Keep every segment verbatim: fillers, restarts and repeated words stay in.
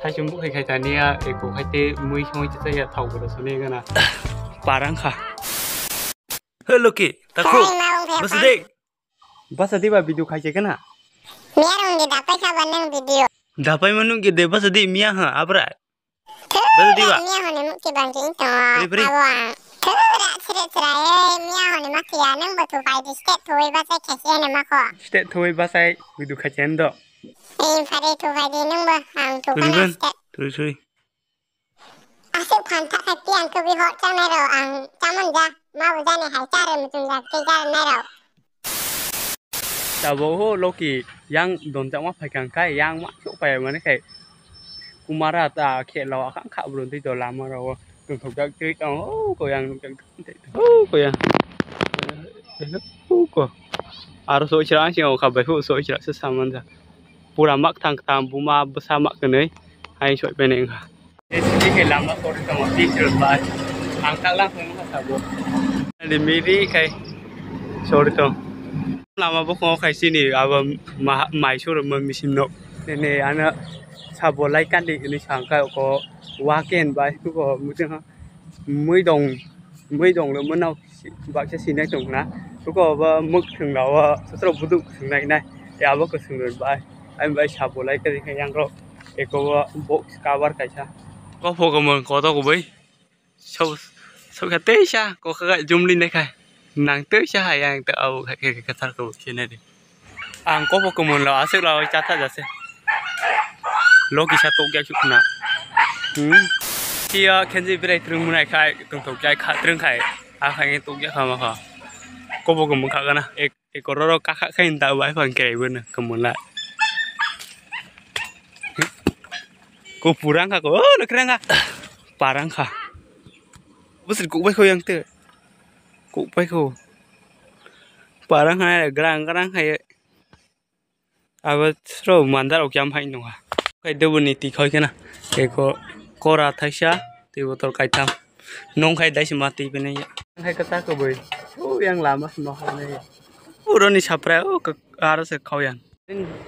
Thaichung bwkhai khai taniya, eko khai te mui songwi cha ya thau bwrwi sone gana. Parang kha. Hello ki, takho. Basa de. Basa de ba video khai kana? Miya rong de dapai kha ba nang video. Dapai manung ki de basa de miya ha abra. Basa de ba. Miya hone mukti bangsi ito. Bri, bri. Abo ang. Thura sre sra e miya hone makiya nang batu pai di state thoi basa khesi ene mako. State thoi basa video khai chen do. Ei phare thu khai di nang ba ang thu kana state. Turi turi. Aswk phan thak khai tiang kwbwi hor changnai rok ang chamon ja ma bo jani hai chare muchung ja tei jarnai rok. Tabuk ho loki yang donjakma phaikha khai yang ma sok pai mani khai kumara ta khe lo akhang kha bro tei to lama rok tongthok jak tei tong o ko yang nukjak tei to o ko yang o ko aro so chira ang sing o kha bai hu so chira se saman ja pura mak thang tam buma bwsa mak kwnwi hai soi pai nai wngkha. Sini ke lama sori tongo, sini ke lama. Ang taklang phai wngkha sabo. Ani miri khai sori tong. Lama bokong khai sini abo ma-, mai soro ma misin no. Nene ano sabo lai kandi ini sangka ko waken bai ko mujung ha. Mui dong, mui dong lo mano. Baksa sinai tong na. Buko ba muk thwng rao sotro buduk thwngnai nai. Ya bo kwswng rw bai. Ai bai sabo lai kari khe yang rok. Eko bo box cover kaisa. Kophok kwmwng koto kubui. Sok sok kha teisa kokha jumli nai khai. Nang teisa hai yang ta au khai khe kathar ko sinai de. Ang kobo kwmwng lo aswk lo chatha jase. Lo kisa tok jak suk khna. Hmm. Sia khenji berai twrwng mwnai khai tongthok jai kha twrwng khai. A khai tok jak kha ma kha. Kobo kwmwng kha gana. Ek ekoro ro kakha khai ta bai phang kerai bono kwmwng la. Ko purang kha ko, oh, lo krang kha. Parang kha. Bwswk kuk bai kho yang te. Kuk bai kho. Parang kha, grang grang kha. Abo sro mandar ok yam hai nungha. Khai deboni ti khoi khena. Eko kora thaisa, tei botol kaitham. Nong khai daisi ma twi pene ya. Khai kata ko boi. O yang lama sma khane ya. Uro ni sapra o aro se khau yang.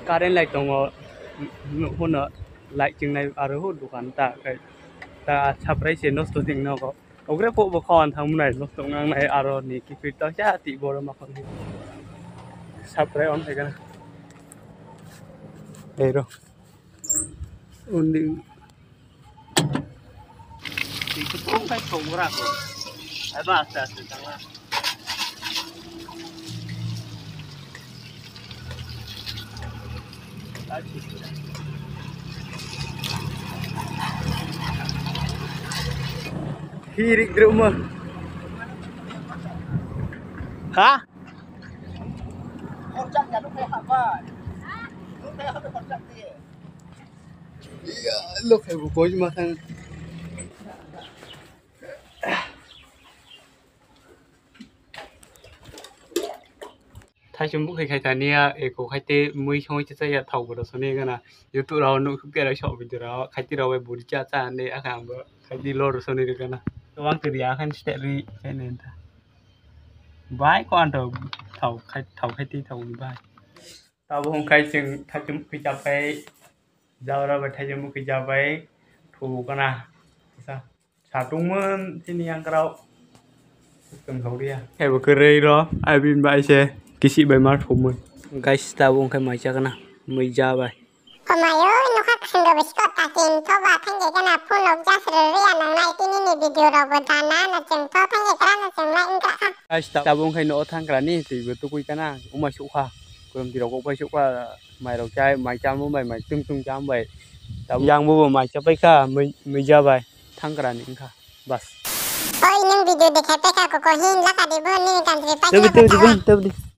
Current light tongo. Huno light chingnai aro hu dukan ta khai. Ta saprai se nosto ding nogo. Ogre po bo khawan thang mwnai nosto nang nai aro ni kiphir ta cha ti boro ma khon. Saprai on thai kana. Ei ro. Undi. Ti ko tong kai ko ura ko. Ai ba aste aste tang la. Hirik druma. Ha? Iya, lo khai bo koi ma thang. Thaisum bwkhai khai taniya, eko khai tei mui songwi cha cha ya thau bo rw soni gana. YouTube rao nuk khe sok video rao khai tei rao bai buri cha cha hinwi akha ang bo khai tei lo rw soni rw gana. Tobang twi riya khan site ri khe ne ta. Bai ko anto thau khai, thau khai tei thau ni bai. Tabo hwn khai chwng thaisum bwkhai cha pai, jabra bai thaisum bwkhai cha pai, thu gana. Sa. Satungmon chini yang krao. Tong thok dia. Ebo kwrwi ro, abin bai se kisi bai ma thumon. Guys, tabo wngkha mai chakna, mui ja bai. Komayo nokha khwswng rw biskot ta tin to ba thangke gana phone rok jas rw ya nang nai tini ni video rok bo dana na chwng to thangke kra na chwng nai wngkha kha. Guys, tabo wngkha no thang kra ni twi bo tukui kana, umai sukha. Kwrwmti rok bai sukha, mai rok chai, mai chamo bai, mai tung tung cham bai. Tabo yang bo bo mai chapai kha, mui, mui ja bai. Thangkra ni wngkha. Bas. Oi, nwng video de khe pekha koko hin laka di bo nini country pa. Tabi, hino tabi, bwtao. Tabi, tabi.